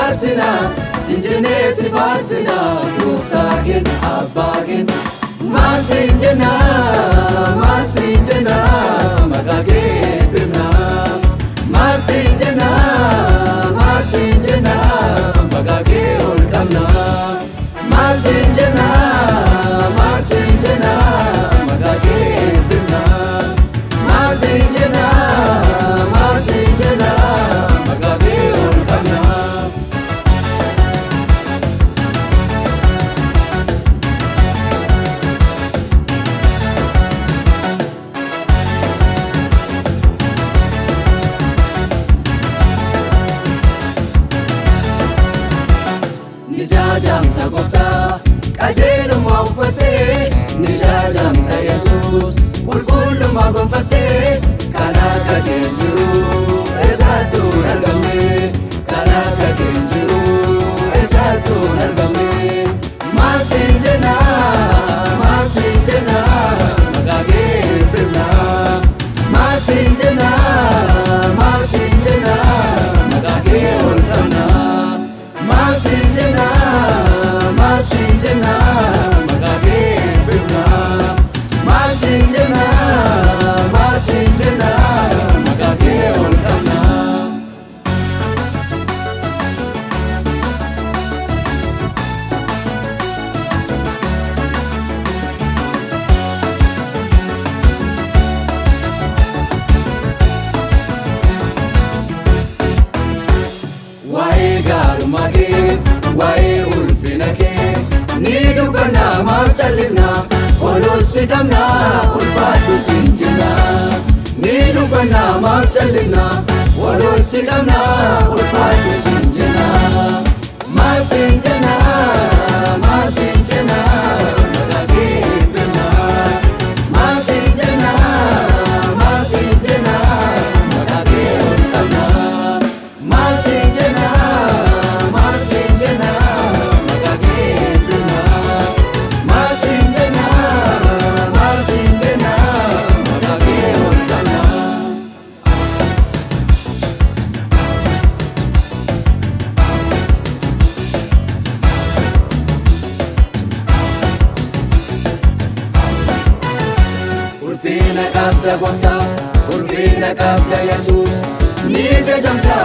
Faarsina, siin jennee si faarsina, gooftaa keenya, abbaa keenya. Maal siin jenna, maal siin jenna, maqaa kee eebbifna. Maal siin jenna, maal siin jenna, maqaa kee ol qabna. Maal siin jenna, maal siin jenna, maqaa kee eebbifna. Maal siin jenna, maal siin jenna, maqaa kee ol qabna. Ni jaajamta gooftaa, qajeelummaa uffattee, ni jaajamta Yesuus, qulqullummaa gonfattee, kan akka kee hin jiru eessattuu hin argamne, kan akka kee hin jiru eessattuu hin argamne. Maal siin jenna, maal siin jenna, maqaa kee eebbifna. Maal siin jenna, maal siin jenna, maqaa kee ol qabna. Maal siin jenna, maal siin jenna, maqaa kee eebbifna. Maal siin jenna, maal siin jenna, maqaa kee ol qabna. Waa'ee gaarummaa kee, waa'ee ulfina kee, ni dubbanna, maaf callifna? Ol ol si qabna, ulfaadhu siin jenna. Ni dubbanna, maaf callifna? Ol ol si qabna, ulfaadhu siin jenna. Maal siin jenna, maal siin jenna, maqaa kee eebbifna. Maal siin jenna, maal siin jenna, maqaa kee ol qabna. Maal siin jenna, maal siin jenna, maqaa kee eebbifna. Maal siin jenna, maal siin jenna, maqaa kee ol qabna. Ulfina qabda gooftaa, ulfina qabda Yesuus, ni jajamta.